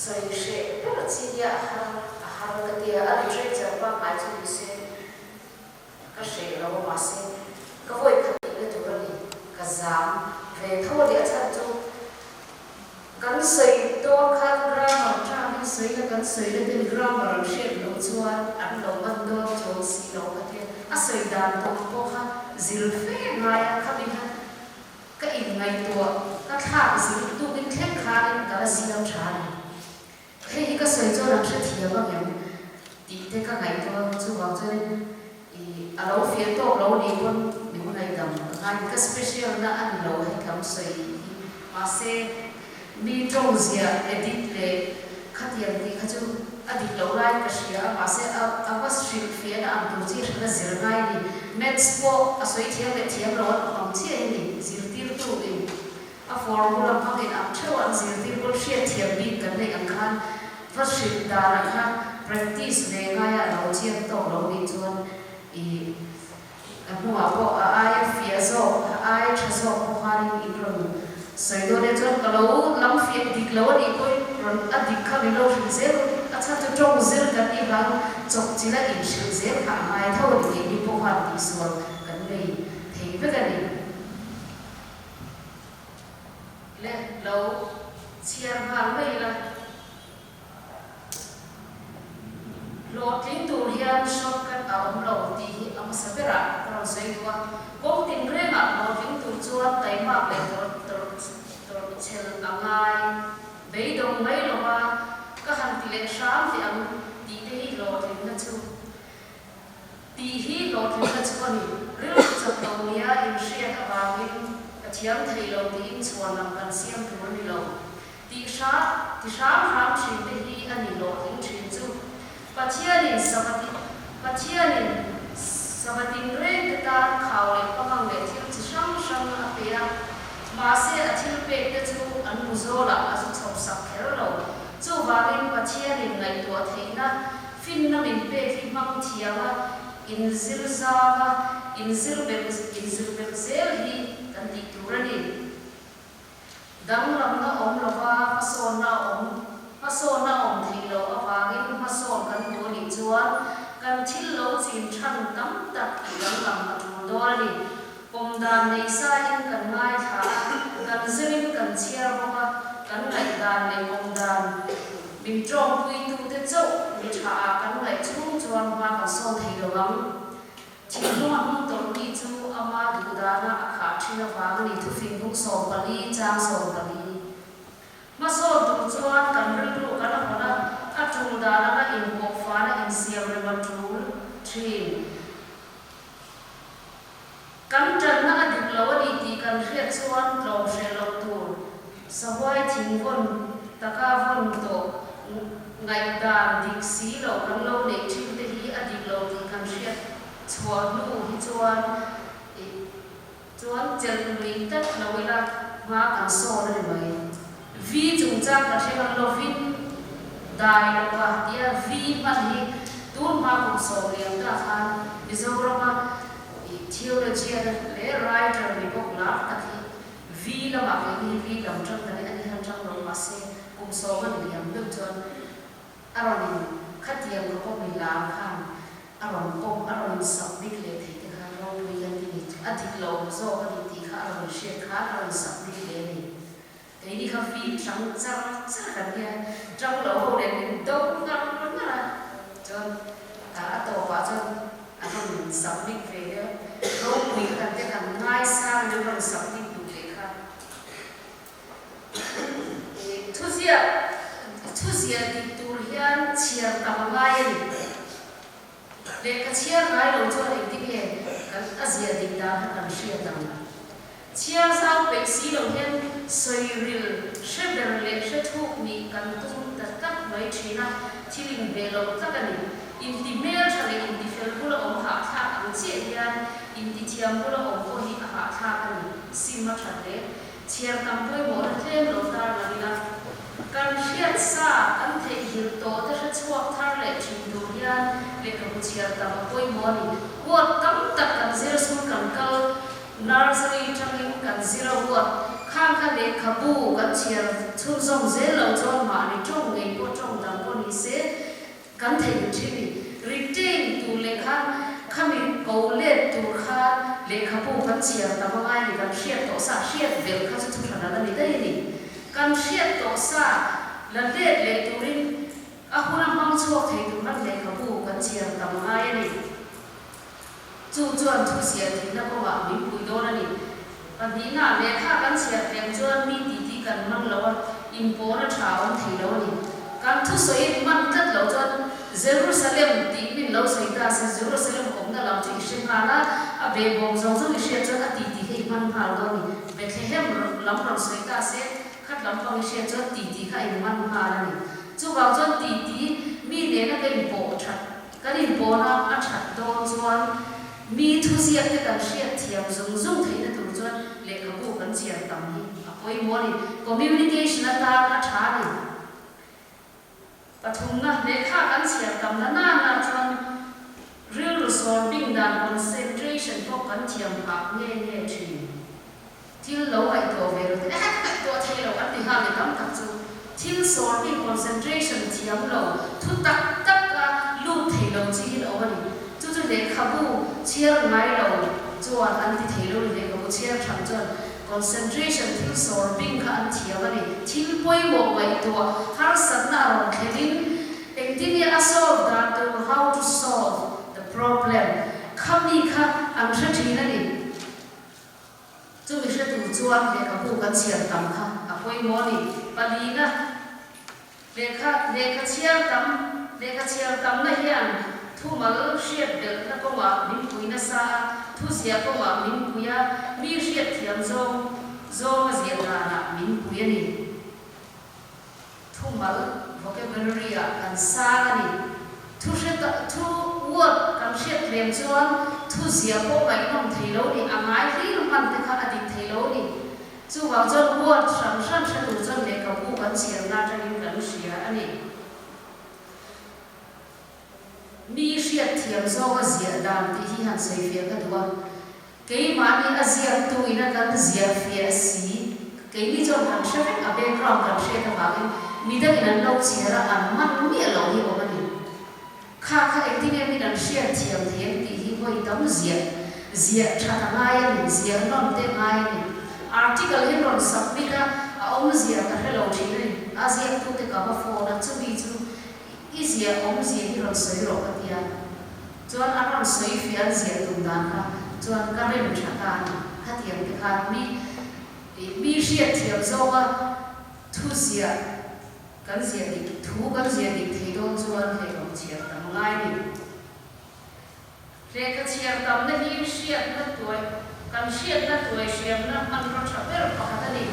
Sawi hreh ber chi nia a har a har ka tia, a literature pangngai chu ni se ka hreh lo a mahse ka vawi khat tihna tur a ni, ka zam ve tho a ni a chhan chu kan sawi dawn khan grammar tangin sawina kan sawina ten grammar an hriat loh chuan an lo man dawn chuang si lo ka tia, a sawi dan tur pawh kha zir fe ngai a khami kha Ka inngaihtuah, ka thlak zir tukin thleng khanin ka la siam tha a ni. Hei hi ka sawi chuan an hrethiam ang em tih te ka ngaihtuah a, chuvang chuanin i a lo fiah tawk lo nih pawn min ngaihdam ka ngai ni. Ka special na a ni lo hei lam sawi hi, mahse mi tawng ziah edit leh khatiang tih kha chu a dik loh laiin ka hria a, mahse a a va hrilh fiahna ang tur chi hran a zir ngai a ni. Maths pawh a sawi thiam leh thiam lo an awm ang chiah hi ni, zirtirtu in a formula hmangin ang theuh an zirtir pawn hriat thiam bik kan neih ang khan va hrilh danah khan practice ve ngaia a lo chiang tawk lo nih chuan i A hnungah pawh a aia fiah zawk, a aia tha zawk pawh khanin in rawn sawi dawn e. Chuan ka lo lam fiah dik lo a nih pawhin rawn a dik kha min lo hrilh zel u. A chhan chu tawng zir kan nih vang chawp chila inhrilh zel kha a ngai tho a ni. Keini pawh khan tihsual kan nei thei vek a ni. Le lo chhiar nghal mai ila. Hlawhtling tur hian shortcut a awm lo tih hi a hmasa berah ka rawn sawi duh a. Kawng tinrengah hlawhtling tur chuan taimak leh tawrh chhel a ngai. Beidawng mai lova ka han ti leh hram teh ang tih te hi hlawhtlinna chu tih hi hlawhtlinna chu a ni. Rilru chak lo nia inhriat avangin ka thiam thei lo tiin chhuanlam kan siam tur a ni lo. Tih hram ti hram hram thin te hi a ni hlawhtling thin chu. Pathianin Sabbath Pathianin Sabbath inreng te tan khau leh pangang leh thil chi hrang hrang a pe a, mahse a thil pek te chu an mu zawlah a zu chhawp sak kher lo. Chuvangin Pathianin ngaihtuah theihna finna min pek hi hmang thiam a, inzir zau a, inzir belh inzir belh zel hi kan tih tur a ni. Danglamna awm lova hmasawnna awm hmasawnna awm theih loh avangin hmasawn kan duh a nih chuan kan thil lo chin than tam tak tih danglam a tul dawn a ni. Pawm dan nei sain kan ngaithla a, kan zirin kan chhiar bawk a, kan ngaihdan leh pawm dan min tawngpuitute chauh mi thaah kan ngaih chhung chuan hma kan sawn thei lo ang. Thinlung a hmang tawrh mi chu ama duh dana a khah thin avang a ni thufing bung 14 chang 14. Hmasawn tur chuan kan rilru kan hawn a, a tul dan anga inpawh fana insiam rem a tul thin. Kan tanna a dik lo a ni tih kan hriat chuan tlawm hreh loh tur sahuai thing vawn taka vawn tawh ngaihdan dik si lo kan lo neih thin te hi a dik lo tih kan hriat chhuah hnu hi chuan ih chuan chelh lui tlat lo ila hma kan sawn a ni mai. V chungchang ka thleng ang lovin dai lova tia V hman hi tun hma kum sawm liam ta khan Mizorama ih theologian leh writer ni bawk lar tak hi V lamah kei hi V lam tang ka ni a ni han tang lo mahse kum sawm a ni liam deuh chuan a rawn in khatiang ka pawh mi lar khan a rawn pawm a rawn in submit leh thei te khan ropui kan ti ni a dik lo zawk a ni tih kha a rawn hriat khan a rawn submit leh a ni. Keini kha fi tang char char kan nia, tang lo ho nen min do ngar ngar a, chuan a tawpah chuan a rawn submit ve deuh, ropui kha kan te kan ngaisang in an rawn submit duh leh kha. Thuziah thuziah dik tur hian chhiar tam a ngai a ni. Lehkha chhiar ngai lo chuan engtin nge kan a ziah dik dan kha kan hriat ang? Chhiar zau peih si lo hian sawi ril hre ber leh hre thuk nih kan tum ta tlat mai thin a, thil inhmeh loh tlat a ni. Inti hmeltha leh inti fel bula awm hahthlak ang chiah hian inti thiam bula awm pawh hi a hahthlak a ni, sim a tha hle. Chhiar tam pawimawhna tlem lo tar lang ila, kan hriat sa kan theihnghilh tawh te hre chhuak thar leh thin tur hian lehkhabu chhiar tam a pawimawh a ni. Word tam tak kan zir sun kan kal nursery tangin kan zir a word kha. Khang kha lehkhabu kan chhiar chhunzawm zel lo chuan mahni tawng ngei pawh tawng dang pawh ni se kan theih thin ni. Retain tur leh khan khami ko let tur khan lehkhabu kan chhiar tam a ngai ni, kan hriat tawh sa hriat belh kha chu thuhran a la ni daih a ni. Kan hriat tawh sa la let leh turin a hun a hmang chhuak thei tur khan lehkhabu kan chhiar tam a ngai a ni. Chu chuan thu siah thihna kawngah min pui dawn a ni. Pahnihna, lehkha kan chhiar tlem chuan mi titi kan man lo a, inpawhna tha a awm thei lo a ni. Kan thusawiin man tlat loh chuan Jerusalem tih min lo sawi ta se, Jerusalem awmna lam chu i hre nghal a, a behbawm zawng zawng i hriat chuan a titi kha i man nghal dawn a ni. Bethlehem lam rawn sawi ta se, khat lam pang i hriat chuan titi kha a inman nghal a ni. Chuvang chuan titi mi nena ka inpawh that Kan inpawna a that dawn chuan mi thuziak te kan hriat thiam zung zung theihna tur chuan lehkhabu kan chhiar tam hi a pawimawh a ni. Communication atan a tha a ni. Pathumna, lehkha kan chhiar tam na nana chuan rilru sawr bing dan concentration pawh kan thiam phah nge nge thin. Thil lo ngaihtuah ve lo te eh ka ngaihtuah thei lo an ti nghal ni tam tak chu thil sawr bik concentration thiam lo thu tak tak a lut thei lo chi hi a awm a ni. Chu chu lehkhabu chhiar ngai lo chuan an ti thei lo ni lehkhabu chhiar tham chuan concentration thil sawr bing kha an thiam a ni. Thil pawimawh ngaihtuah harsatna a rawn thlen in engtin nge a solve dan tur how to solve the problem kha mi kha an hre thin a ni. Chumi hre tur chuan lehkhabu kan chhiar tam kha a pawimawh a ni. Palina, lehkha lehkha chhiar tam lehkha chhiar tamna hian thumal hriat belhna kawngah min pui nasa a, thu ziah kawngah min pui a, mi hriat thiam zawng zawnga ziah danah min pui a ni. Thumal, vocabulary, ah kan sang a ni. Thu hre ta, thu word kan hriat tlem chuan thu ziah pawh ngaihnawm thei lo ni, a ngai hlir hman te kha a dik thei lo ni. Chuvang chuan word hran hran hre tur chuan lehkhabu kan chhiarna atangin kan hria a ni. Mi hriat thiam zawnga ziah dan tih hi han sawi fiah ka duh a. Keimahni a ziaktu ina kan ziah fiah si, keini chuan kan hre vek a background kan hriat avangin midangin an lo chhiar a, an man miah lo hi awm a ni. Kha kha engtin nge min an hriat thiam thei ang tih hi vawi tam ziah ziah that a ngai a ni, ziah nawn te a ngai a ni. Article hi rawn submit a, a awmzia ka hre lo thin a ni. A ziaktute ka va phone a, chumi chu I ziah awmzia hi rawn sawi rawh ka tia. Chuan a rawn sawi fiah an ziah tum dan kha chuan ka rem tha ta a ni. Khatiang te khan mi mi hriat thiam zawnga thu ziah kan ziah dik thu kan ziah dik thei dawn chuan hlehawm chhiar tam ngai a ni. Lehkha chhiar tamna hi hriatna tuai, kan hriatna tuai hriamna hmanraw tha ber pakhat a ni.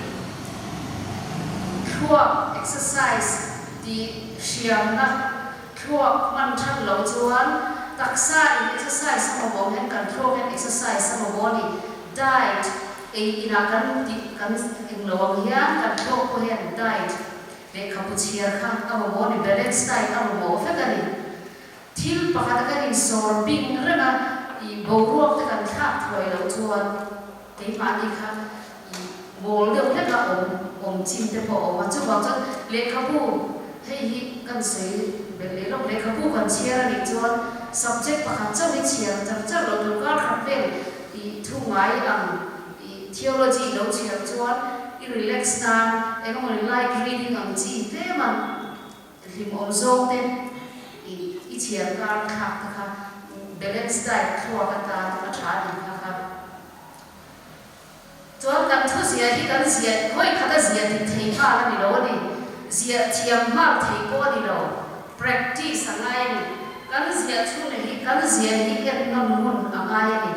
Thluak exercise tih hriamna thluak hman that loh chuan taksa in exercise a mamawh hian kan thluak hian exercise a mamawh a ni. Diet ei inah kan tih kan englo ang hian kan thluak pawh hian diet lehkhabu chhiar kha a mamawh a ni, balance diet a mamawh vek a ni. Thil pakhat a kan insawr bing reng a, i boruak te kan thlak thuai loh chuan keimahni kha i mawl deuh hlek a awm awm chin te pawh a awm a. Chuvang chuan lehkhabu hei hi kan sawi belh leh lawk, lehkhabu kan chhiar a nih chuan subject pakhat chauh hi chhiar char char loh tur kar khat vel i thu ngai ang i theology lo chhiar chuan i relax nan eng emaw ni light reading ang chi tlem a. Hlimawm zawng te i i chhiar kar thlak te kha balance diet thluak atan a tha a nih kha kha. Chuan kan thu ziah hi kan ziah khawi khat a ziah dik thei nghal a ni lo a ni. Ziah thiam nghal thei pawh a ni lo. Practice a ngai a ni. Kan ziah chhun hi kan ziah hi en nawn ngun a ngai a ni.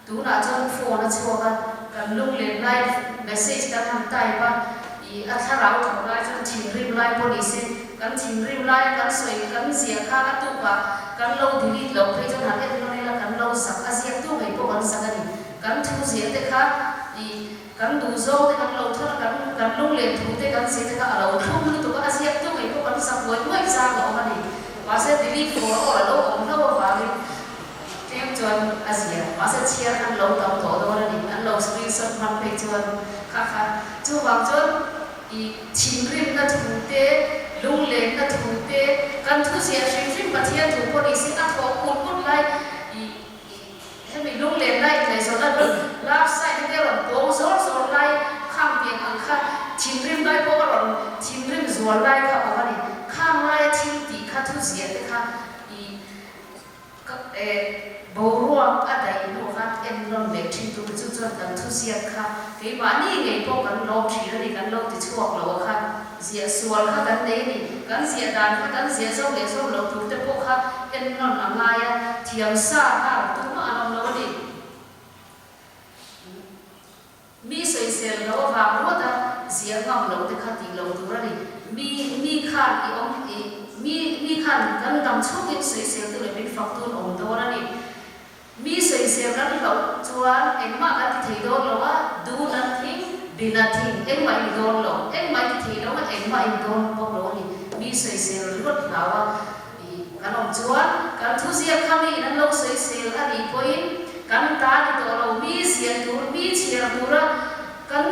Tunah chuan phone a chhuak a, kan lunglen lai message kan han type a, ih a thlarau thawh lai chuan thinrim lai pawh ni se, kan thinrim lai a kan sawi kan ziah kha a tukah kan lo delete loh phei chuan han en nawn ila kan lo zak a ziak tu ngei pawh kan zak a ni. Kan thu ziah te kha ih kan duh zawng te kan lo thawn a, kan kan lunglen thu te kan ziah te kha a lo thlum lutuk a, a ziak tu ngei pawh kan zak nguai nguai chang a awm a ni. Mahse delete for all a lo awm hlauh avangin Tlem chuan a zia, mahse chhiar an lo tam tawh dawn a ni, an lo screenshot hman phei chuan. Kha kha chuvang chuan i thinrimna thu te, lunglenna thu te, kan thu ziah hrim hrim Pathian thu pawh ni se a thawh ut ut lai i i hemi lunglen lai ingaihzawn a rawn love side te rawn pawng zawr zawr lai khang pian ang kha thinrim lai pawh a rawn thinrim zual lai kha awm a ni. Khang laia thil tih kha thu ziah te kha i Ka e boruak a daih hnu khan en rawn leh thin tur chu chuan kan thuziak kha keimahni ngei pawh kan lawm thin a ni, kan lo ti chhuak lo a kha ziah sual kha kan nei a ni, kan ziah dan kha kan ziah zawk leh zawk lo tur te pawh kha en rawn a ngai a, thiam sa nghal tumah an awm lo a ni. Mi sawisel lo avang ruat a ziah ngam lo te kha tih lo tur a ni. Mi mi khan i awm i mi mi khan kan dam chhungin sawisel tu leh min fak tun awm dawn a ni. Mi sawisel kan hlauh chuan engmah kan ti thei dawn lo a, do nothing, be nothing, engmah i ni dawn lo, engmah i ti thei lo a, engmah i ni dawn bawk lo a ni. Mi sawisel ringawt hlau a i kan awm chuan kan thuziak kha mi in an lo sawisel a nih pawhin kan ta ni tawh lo, mi ziah tur, mi chhiar tura kan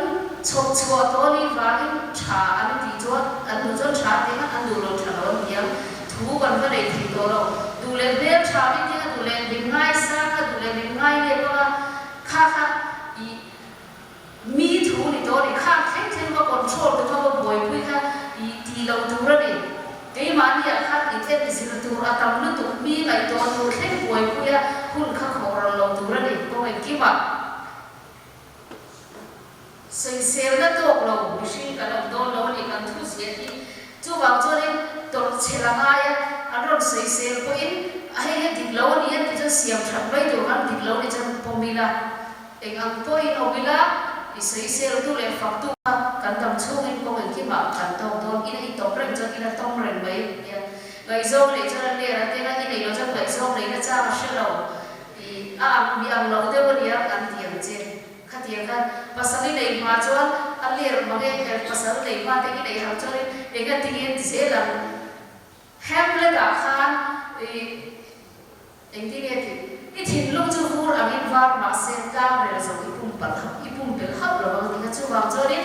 chhawp chhuah tawh a nih vangin tha an tih chuan an duh chuan tha tih ang, an duh lo tha lo an ti ang, thu kan va nei thei tawh lo, duh leh hmel tha min tih ang a, duh leh min ngaisang a, duh leh min ngai lep ang a, kha kha i Mi thu ni tawh a ni, khang thleng thleng va control te kha va buaipui kha i tih loh tur a ni. Keimahni ah khan i en zir tur a tam lutuk, mi ngaihtuah tur thleng buaipui a hun kha khawh ral lo tur a ni. Kawng engkimah sawiselna tawk lo mihring kan awm dawn lo a ni, kan thu ziah hi. Chuvang chuanin tawrh chhe la ngai a, an rawn sawisel pawhin a hei hi a dik lo a ni a tih chuan siam that mai tur khan dik lo ni chuan pawm ila. Eng ang pawhin awm ila, i sawiseltu leh faktu kha kan dam chhungin kawng engkimah kan tawk dawn. Ina i tawp reng chuan ina tawm reng mai nia. Ngaihzawng neih chuan a ner a teng a, i neih loh chuan ngaihzawng neihna chang a hre lo. I a ang mi ang lo deuh a nia an ti ang che. Khatiang khan pasal i neih hma chuan a ler mang e, pasal neih hma te i neih hauh chuanin eng a tinge ti zel ang. Hamlet-ah khan i Engtin nge tih? I thinlung chu vur angin var mah se tlang rel zo i pum palh hauh, i pum belh hauh lo ang tih kha chuvang chuanin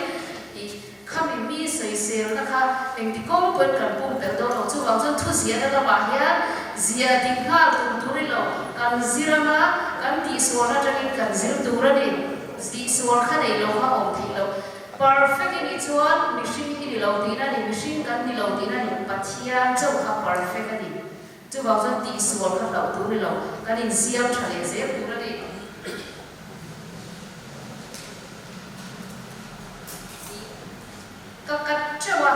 i khami mi sawiselna kha engti kawng pawhin kan pum belh dawn lo. Chuvang chuan thuziahna lamah hian ziah dik nghal tum tur i lo, kan zir anga kan tihsualna atangin kan zir tur a ni. Tihsual kha nei lo kha awm theih loh. Perfect i nih chuan mihring i ni lo tihna a ni, mihring kan ni lo tihna a ni, Pathian chauh kha perfect a ni. Chuvang chuan tihsual kha hlauh tur ni lo, kan insiam tha leh zel tur a ni. Tih ka kat teuh a,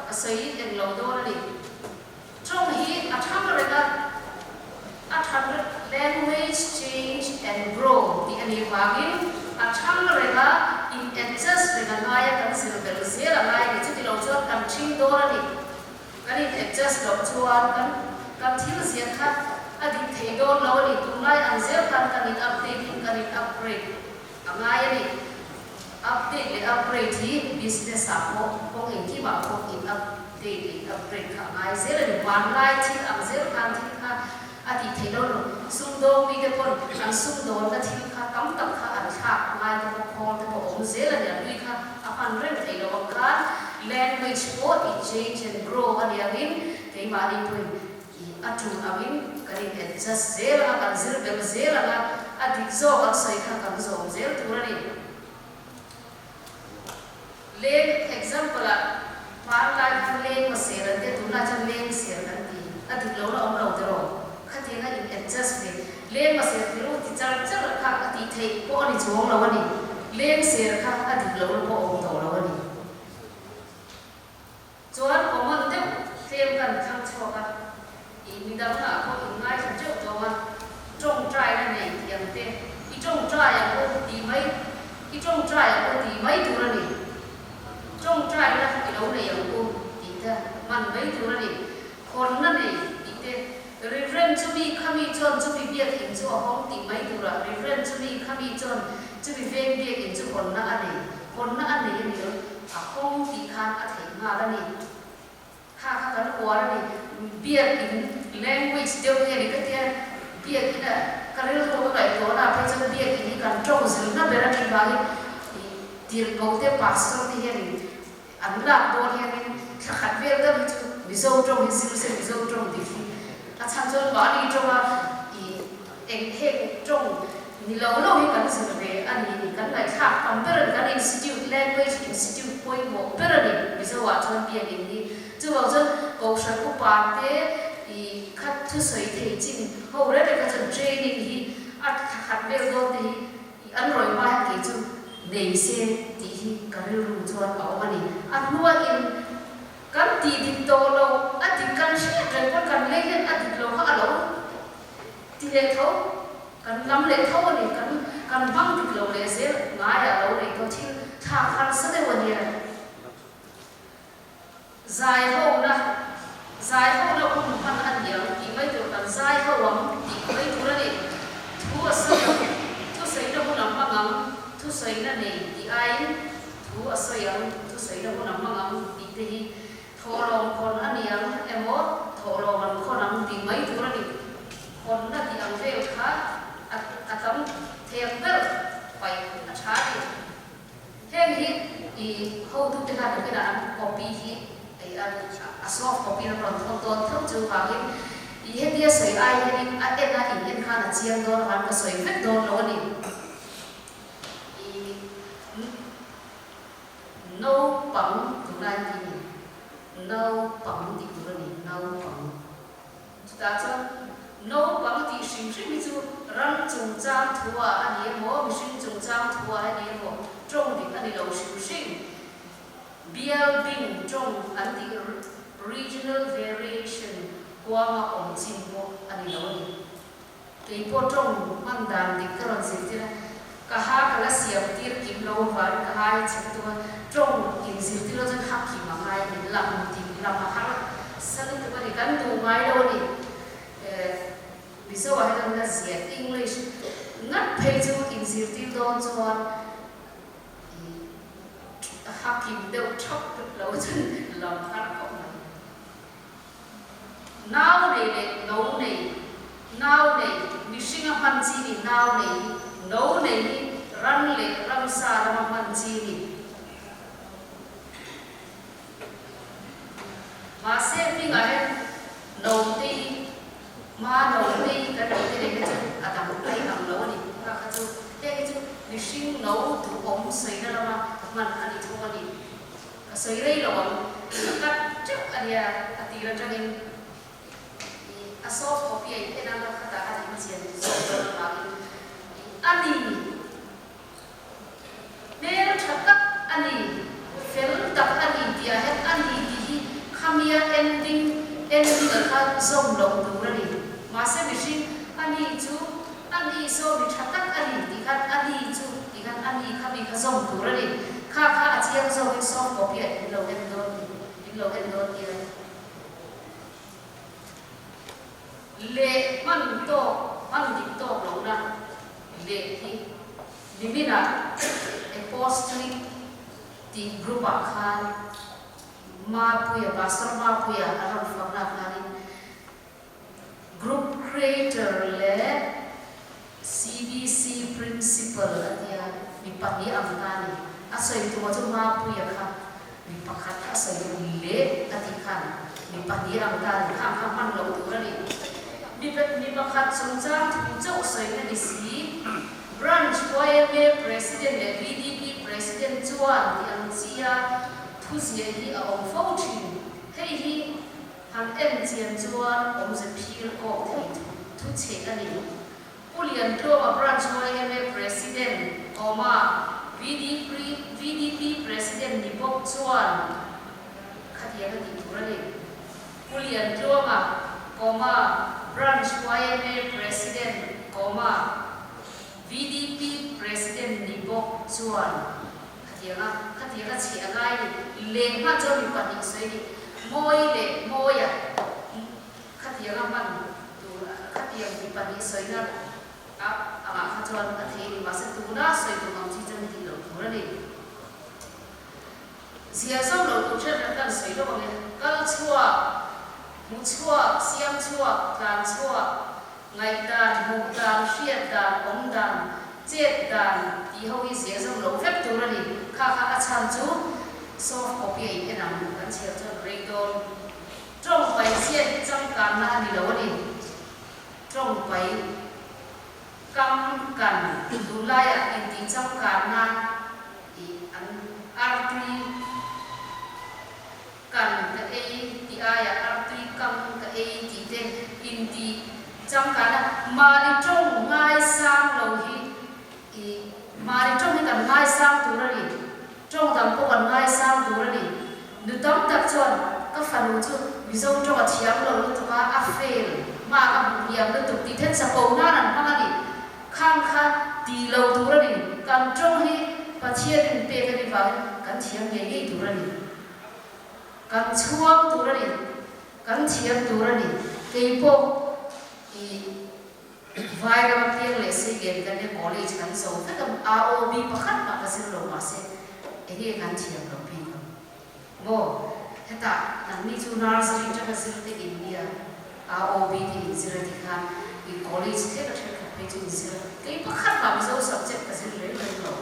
a sawi eng lo dawn a ni. Tawng hi a thang reng a, a tha Language change and grow tih a nih vangin a thang reng a, in adjust reng a ngai a, kan zir belh zel a ngai a ni. Chuti lo chuan kan thing dawn a ni. Kan in adjust loh chuan kan kan thil ziah kha a dik thei dawn lo a ni. Tunlai ang zel khan kan in update in kan in upgrade a ngai a ni. Update leh upgrade hi business ah pawh kawng engkimah pawh in update leh in upgrade kha a ngai zel a ni. Hmanlai thil ang zel khan thil kha a tih theih lo lo. Sumdawng mite pawn an sumdawnna thil kha tam tak kha an thlak ngai te pawh khawl te pawh awm zel a ni. A hlui kha a hman reng theih loh ang khan language pawh i change and grow a ni angin keimahni pawhin i a tul angin kan in adjust zel anga kan zir belh zel anga a dik zawk an sawi kha kan zawm zel tur a ni. Leng example ah hmanlai khan leng ma ser an tia tunah chuan leng ser kan ti a dik lo na awm lo tiraw khatiang a in adjust ve leng ma ser ti ru ti char char kha a tih theih pawh a ni chuang lo a ni leng ser kha a dik lo na pawh awm tawh lo a ni. Chuan common deuh tlem kan thlang chhuak a, i midang ah pawh in ngaithla teuh tawh a, tawngtai na nei tih ang te, i tawngtai ang u tih mai, i tawngtai ang u tih mai tur a ni, tawngtai na i lo nei ang u tih te hman mai tur a ni, khawn na nei tih te, Reverend chumi khami chuan chumi biakinn chu a hawng tih mai tur a, Reverend chumi khami chuan chumi veng biakinn chu hawn na a nei. Hawnna a nei a ni lo, a hawng tih khan a theih nghal a ni. Kha kha kan uar a ni. Biakin language deuh nge ni ka tia, biakin a ka rilru ka ngaihtuahna ah phei chuan biakin hi kan tawng zirna ber a nih vangin ih. Tirhkohte pastor te hianin an lak dawn hianin thla khat vel deuh hi chu Mizo tawng hi zir se Mizo tawng dik hi a chhan chuan mahni tawnga i eng heng tawng ni lo lo hi kan zir ve a ni ni kan ngaihthlak tam ber a ni kan institute language institute pawimawh ber a ni Mizo ah chuan biakinn hi chuvang chuan Kohhran upa te i khat thusawi thei chin ho reng reng kha chuan training hi a thla khat vel dawn te hi I an rawi hma hian kei chu nei se tih hi ka rilru chuan a awm a ni. A hnuaiin kan tih dik tawh lo, a dik kan hriat reng pawn kan lei hian a dik lo kha a lo ti leh tho, kan lam leh tho a ni, kan kan hmang dik lo leh zel ngaiah lo nei tawh thil thlak harsa deuh a nia. Zai ho na, Zai ho na hun hman a ni ang tih mai tur kan zai ho ang tih mai tur a ni. Thu a sawi ang, thusawi na hun a hmang ang, thusawi na nei tih aiin thu a sawi ang, thusawi na hun a hmang ang tih te hi thawhlawm khawn a ni ang emaw thawhlawm an khawn ang tih mai tur a ni. Khawnna tih ang vel kha a tam thei ang ber paih a tha a ni. Heng hi i hotute khan nakinah an copy hi a soft copy an rawn thawn dawn tho chu vangin i hetia sawi ai hianin a en a in en khan a chiang dawn avang ka sawi vek dawn lo a ni. I naupang tunlai hi ni naupang tih tur a ni naupang. Chutah chuan naupang tih hrim hrim hi chu ram chungchang thuah a ni emaw, mihring chungchang thuah a ni emaw tawng dik a ni lo hrim hrim. Bial bing tawng an tih regional variation huanga awm chin pawh a ni lo a ni. Kei pawh tawng hman dan dik ka rawn zirtir a, ka ha ka la siam tir kim lo avangin ka ha hi chhek tum a, tawng in zirtir lo chuan ha kim a ngai a ni, lam dik lam a har sa lutuk a ni, kan duh ngai lo a ni. Mizo ah hian la ziah English ngat phei chu in zirtir dawn chuan ha kim deuh thap lo chuan lam har khawp mai. Nau nei leh no nei, Nau nei, mihringa hman chi ni nau nei hi, no nei hi ran leh ramsa lama hman chi ni. Mahse hmingah hian no te hi, hma no te hi kan tih te nei kha chu a dang a inang lo a ni. Kha kha chu heng hi chu mihring no duhawm sawina lama hman a ni thung a ni. Ka sawi rei lo ang, ka cut teuh a nia a tir atangin i a soft copy a in en anga khatah a in chian zawk dawn avangin i a ni hmel tha tak a ni, fel tak a ni tih ah hian a ni tih hi khamia ending ending ah khan zawm loh tur a ni. Mahse mihring a ni chu A ni saw mi tha tak a ni tih khan a ni chu tih khan a ni kha mi kha zawm tur a ni. Kha kha a chiang zawkin soft copy ah in lo en dawn ni, in lo en dawn nia. Leh hman tawk, hman dik tawk lohna leh hi niminah Apostolic tih group ah khan Mapuia, Pastor Mapuia a rawn fakna khanin Group Creator leh CBC Principal a tia mi pahnih ang ta a ni. A sawi tumah chu Mapuia kha mi pakhat a sawi tum leh a tih khan mi pahnih ang ta a ni. Khang kha hman loh tur a ni. Mi mi pakhat chungchang thu chauh sawina ni si. Branch yma President leh VDP President chuan ti ang chia thuziah hi a awm fo thin. Hei hi Han en chian chuan awmze phir kawk thei thu chhe a ni. Pu Liantlawma Branch yma President, comma, VDP VDP President ni bawk chuan khatiang a tih tur a ni. Pu Liantlawma, comma, Branch yma President, comma, VDP President ni bawk chuan Khatianga khatianga chhe a ngai ni. Leh hman chuan mi pahnih sawi ni. Mawi leh Mawia khatianga hman tur khatiang mi pahnih sawina a angah kha chuan a thei ni. Mahse tuna sawi tum ang chi chuan tih loh tur a ni. Zia zawm loh tur thenkhat kan sawi lawk ang e. Kal chhuak, hmu chhuak, siam chhuak, tlan chhuak, ngaihdan, hmuh dan, hriat dan, awm dan, chet dan tih. tih ho hi ziah zawm loh vek tur a ni. Kha kha a chhan chu soft copy a in en ang kan chhiar chuan rei dawn. Tawngpai ziah hi changkanna a ni lo a ni. Tawngpai kam kan tunlaiah intih changkanna tih an artui kan ka ei tih aiah artui kam ka ei tih te intih changkanna mahni tawng ngaisang lo hi ih mahni tawng hi kan ngaisang tur a ni. Tawng dang pawh kan ngaisang tur a ni. Nu tam tak chuan ka fanu chu Mizo tawng a thiam lo lutuk a, a fail hma ka hmuh hniam lutuk tih then chapo nan an hmang a ni. Khang kha tih lo tur a ni. Kan tawng hi Pathian in pek a ni vangin kan thiam ngei ngei tur a ni. Kan chhuang tur a ni. Kan thiam tur a ni. Kei pawh i. Vai rama piang leh Seilen kan nia college kan zo vek a, AOB pakhat mah ka zir lo mahse enge kan thiam lo bik ang maw? Hetah nangni chu nursery atanga zir te in nia AOB te in zir a ti khan i college thleng a thenkhat phei chu in zir a, kei pakhat mah Mizo subject ka zir reng reng lo.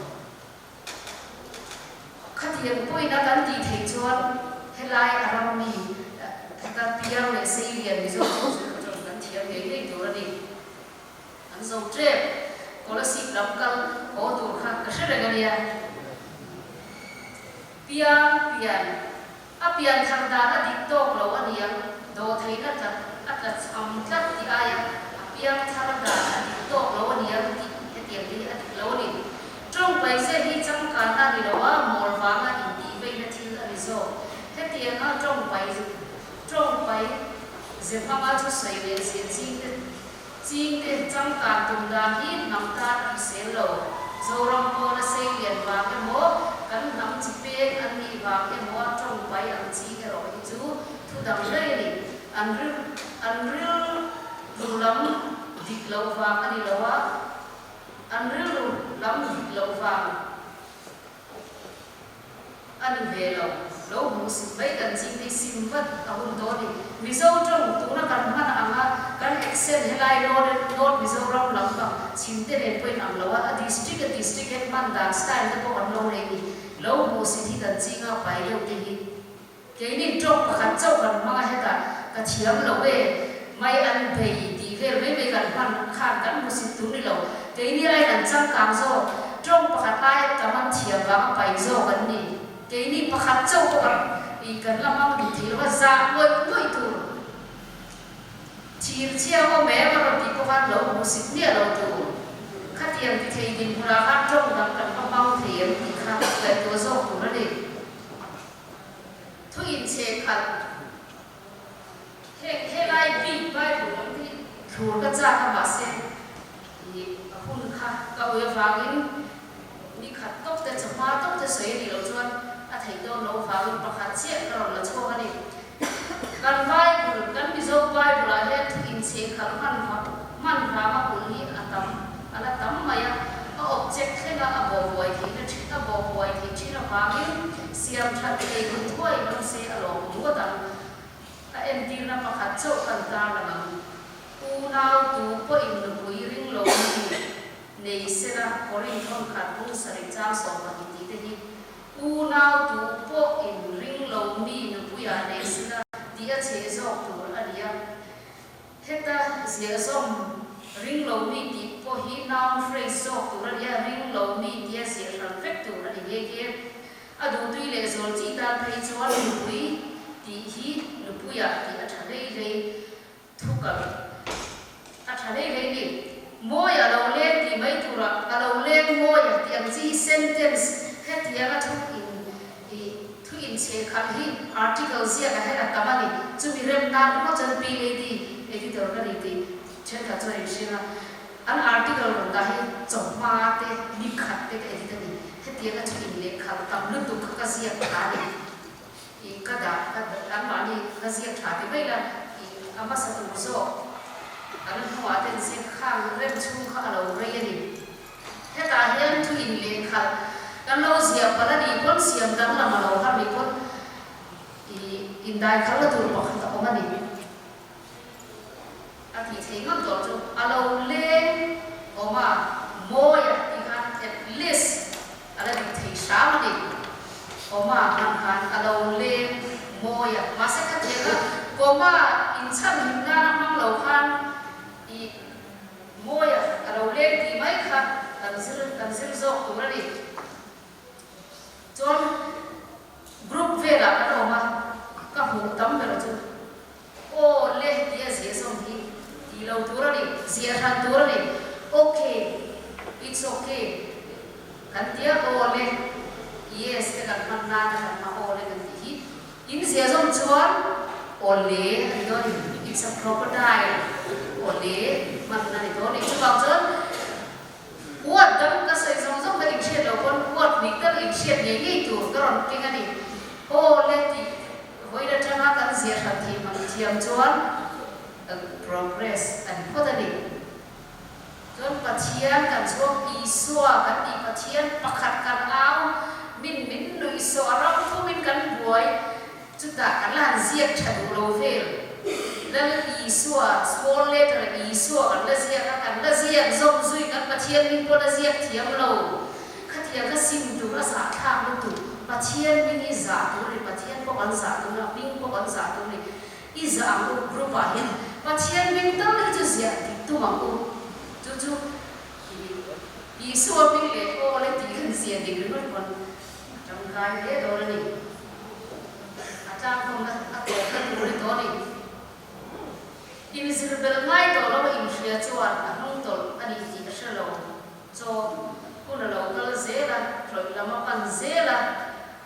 Khatiang pawhin a kan tih theih chuan helai a ram mi heta piang leh seilian Mizo chu zir kha chuan kan thiam ngei ngei tur a ni. An zo tep Kolasib lam kal haw tur kha ka hre reng a nia. Piang pian a pian thar dan a dik tawk lo a niang dawhtheihna tlat a tla cham tlat tih aia a piang thar dan a dik tawk lo a niang tih hetiang te hi a dik lo a ni. Tawngpai zia hi changkanna a ni lo a, mawl vanga intih veina thil a ni zawk. Hetianga tawngpai tawngpai ze hmanga thusawi leh ziah ching te ching te changkan tum dan hi hnam tan a hrisel lo. Zoram pawna sei lian vang emaw, kan hnam chi peng an nih vang emaw a tawngpai ang ching erawh hi chu thu dang daih a ni. An ril an rilru lam dik loh vang a ni lo a. An rilru lam dik loh vang a ni ve lo. Lo hmuh sim mai kan ching te sim vat a hun dawn ni. Mizo tawng tuna kan hman anga kan accent helai North North Mizoram lam pang chhim te nen pawhin ang lo a, a district a district hian hman dan style te pawh an lo nei ni. Lo hmuh sit hi kan ching a pai deuh te hi. Keini tawk pakhat chauh kan hmang a hetah ka thiam lo e, mai an bei tih vel mai mai kan hman khan kan hmusit tur ni lo. Keini aiin an changkang zawk, tawng pakhat aia tam an thiam vang a pai zawk an ni. Keini pakhat chauh pawh kan ih kan la hmang duh thei lo a, zah ngawih ngawih tur thir chiang awm em a rawn tih pawh khan lo hmusit miah lo tur. Khatiang ti thei dinhmunah khan tawng dang kan va hmang thei em tih kha ngaihtuah zawk tur a ni. Thu inchhe khalh heng helai bik Bible lam hi thlur ka chak a mahse ih a hun kha ka ui avangin ni khat tawk te chawhma tawk te sawi a nih loh chuan a theih dawn loh avangin pakhat chiah ka rawn la chhuak a ni. Kan Bible, kan Mizo Bible ah hian thu inchhe khalh hman hman vanga ulh hi a tam a la tam mai a, a object thlenga a bawhbuai theihna thin a bawhbuai theih thin avangin siam that thei hun thuai ngam se a lawm ngawt ang. A entirna pakhat chauh kan tarlang ang. Unau tu pawhin nupui ring lo mi nei sela Korinth thawnkhat bung sarih chang 12 tih te hi Unau tu pawh in ring lo mi nupuiah nei sela tih a chhe zawk tur a ni a. Heta ziah zawm ring lo mi tih pawh hi noun phrase zawk tur a ni a, ring lo mi tia ziah hran vek tur a ni nghe nghe. A duhtui leh zawl chi tan phei chuan nupui tih hi nupuiah tih a tha hlei hlei thukal a tha hlei hlei ni. Mawi a lo leng tih mai turah a lo leng mawi a tih ang chi hi sentence hetianga thu in I thu inchhe khalh hi article ziak ah hian a tam a ni. Chumi rem nan ringawt chuan Pi Lady editor ka ni tih thenkhat chuan in hria a. An article rawn dah hi chawhma te, ni khat te ka edit a ni. Hetianga thu inleh khalh tam lutuk kha ka ziak tha a ni. I ka dah ka anmahni ka ziak tha ti mai la i a hmasa tur zawk an hnuah te an ziak khang rem chhung kha a lo rei a ni. Hetah hian thu inlehkhalh kan lo ziah palh a nih pawn siam danglam a lo har nih pawn i indaikhalna tur pakhat a awm a ni. A tih thei ngawt tawh chu a lo leng awm a, mawi a tih khan app. least a la dik thei hram a ni. Comma hman khan a lo leng mawi a, mahse ka thek a, comma inchhan hlim nana hmang lo khan i mawi a, a lo leng tih mai kha kan zir kan zir zawk tur a ni. Chuan group velah kan awm a, ka hmuh tam ber chu aw le tih a ziah zawm hi tih lo tur a ni, ziah hran tur a ni. Ok, it's ok kan tia aw le, yes te kan hman nana kan hma aw le kan tih hi in ziah zawm chuan aw le a ni dawn ni, it's a crocodile aw le hman a ni dawn ni. Chuvang chuan Huat dang ka sawi zawng zawng ka inhriat loh pawn huat hnih tal inhriat ngei ngei tur ka rawn keng a ni. Aw le tih vawiin atanga kan ziah hran thei hmang thiam chuan progress a ni phawt a ni. Chuan Pathian kan chhuak Isua kan tih Pathian pakhat kan au min min nuihsawh a ram thumin kan buai Chutah kan la han ziak tha duh lo vel. Lal Isua, small letter Isua kan la ziak a, kan la ziak zawm zui kan Pathian hming pawh la ziak thiam lo. Khatiang kha sim tur a zah thlak lutuk. Pathian hming hi zah tur a ni, Pathian pawh kan zah tur a ni, a hming pawh kan zah tur a ni. I zah ang u group ah hian Pathian hming tal hi chu ziah dik tum ang u. Chu chu Isua hming leh aw le tih kan ziah dik ringawt pawn a tangkai hle dawn a ni. A tlangkawmna a tawpna tur ni tawh a ni. Inzir belh ngai tawh lo a inhria chuan a hnung tawlh a ni tih a hre lo. Chaw hun a lo kal zel a, hlawih lam a pan zel a,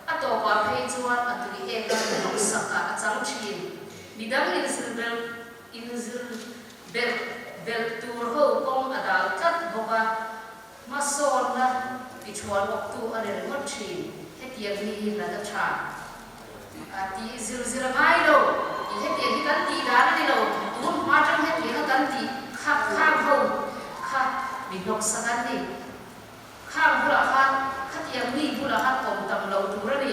a tawpah phei chuan a tui ek a hnawksak ah a chang thin. Midang inzir belh inzir belh belh tur ho kawng a dal tlat bawk a. Hmasawnna tichhuan awktu a ni ringawt thin, hetiang hi hi hlat a tha a tih zir zir a ngai lo, tih hetiang hi kan tih dan a ni lo, tun hma atang hetianga kan tih kha khang ho kha mi hnawksak an ni, khang bulah khan khatiang mi bulah khan awm tam lo tur a ni.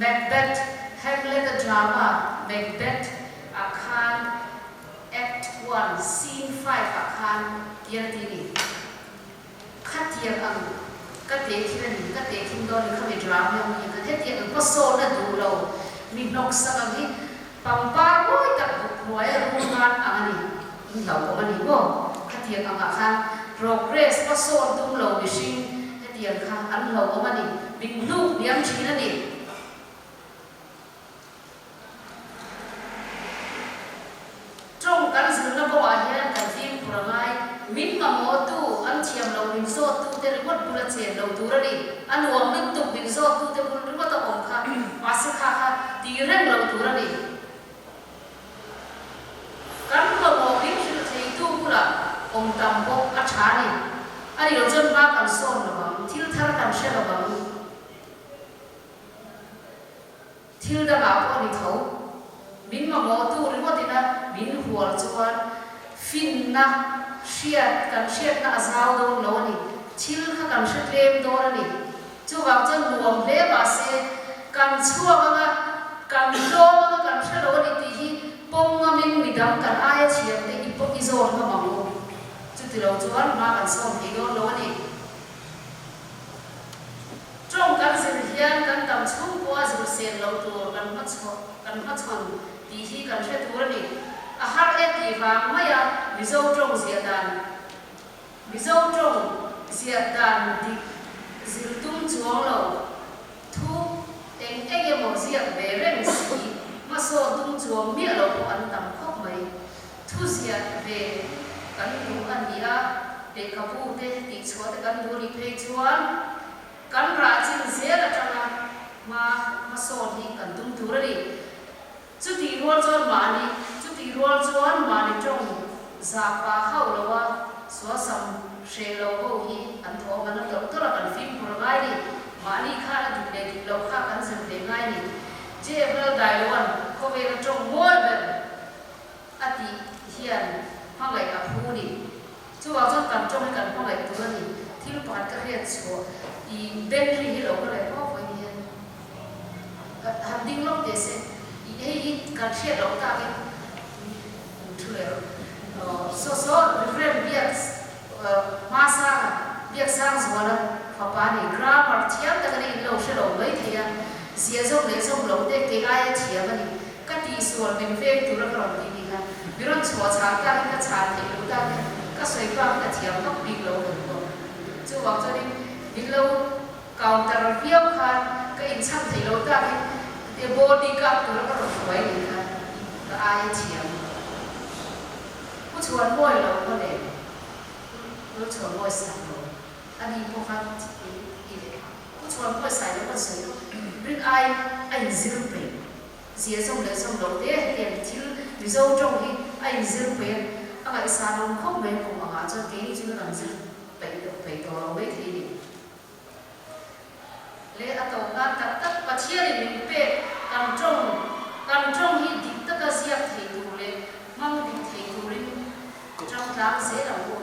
Macbeth, Hamlet-a drama Macbeth ah khan Act One, Scene Five ah khan tiang ti ni. Khatiang ang ka teh thin a ni, ka teh thin dawn ni khami drama hi khan hetiang ang hmasawn a duh lo, mi hnawksak ang hi pangpar mawi tak buk hnuaia rulngan ang a ni, in hlauhawm a ni maw? Khatiang angah khan progress hmasawn tum lo mihring hetiang kha an hlauhawm a ni, min hnuk hniam thin a ni. Tawng kan zirna kawngah hian kan fimkhur a ngai. Min mamawhtu, an thiam lo min zawttute ringawt bula chen lo tur a ni. A nuam lutuk min zawttute bul ringawt a awm kha, mahse kha kha ti reng lo tur a ni. Kan mamawh min hrilh theitu bulah awm tam bawk a tha a ni. A ni lo chuan hma kan sawn lo ang, thil thar kan hre lo ang. Thil dangah pawh a ni tho. Min mamawhtu ringawt ina min hual chuan finna hriat kan hriatna a zau dawn lo a ni. Thil kha kan hre tlem dawn a ni. Chuvang chuan nuam hle mahse kan chhuak anga kan tlawm anga kan hre lo a ni tih hi pawm ngamin midang kan aia thiam te i i zawn ngam ang u. Chuti lo chuan hma kan sawm thei dawn lo a ni. Tawng kan zir hian kan dam chhung pawha zir sel loh tur kan kan hmachhawn tih hi kan hre tur a ni. A har e tih vang maia Mizo tawng ziah dan Mizo tawng ziah dan dik zir tum chuang lo thu eng eng emaw ziak ve reng si hmasawn tum chuang miah lo pawh an tam khawp mai. Thu ziah ve kan duh a ni a, lehkhabu te tihchhuah te kan duh a nih phei chuan kan rah chin zel atanga hma hmasawn hi kan tum tur a ni. Chutih rual chuan mahni chutih rual chuan mahni tawng zah pah hauh lo a, sualsam hreh lo ho hi an thawm an la tawlh tawlh a, kan fimkhur a ngai ni. Mahni khan a dik leh dik loh kha kan zir ve ngai ni. JF Laldailoan khawvela tawng mawi ber A tih hian hmangaih a phu ni. Chuvang chuan kan tawng hi kan hmangaih tur a ni. Thil pakhat ka hriat chhuah i battery hi lo ka leh fo fo in hian han ding lawk teh se. I hei hi kan hriat loh takin thu leh rawh. Saw saw Reverend Biak. Hmasanga Biaksangzuala fapa a ni. Grammar thiam tak a ni, in lo hre lo mai thei a, zia zawm leh zawm lo te kei aia thiam a ni. Ka tihsual min veng tura ka rawn tih ni kha mi rawn chhuah chhan takin ka chhan theih loh takin ka sawi bak ka thiam vak bik lo kan pawh. Chuvang chuanin min lo counter viau khan ka inchhan theih loh takin tia body guard tura ka rawn hruai ni kha ka aia thiam. Pu chhuan mawi lo maw le? Pu chhuan mawi sak lo a ni pawh kha i leh. Pu chhuan mawi sai lo kan sawi lo rin ai a inzir peih. Zia zawm leh zawm lo te hetiang thil Mizo tawng hi a inzir peih a, a ngaihsan awm khawp mai kum angah chuan keini chu kan zir peih loh peih tawh lo mai thei ni. Le a tawp nan tak tak Pathianin min pek kan tawng kan tawng hi dik taka ziak thei tur leh hmang dik thei turin tang tlang zel ang u.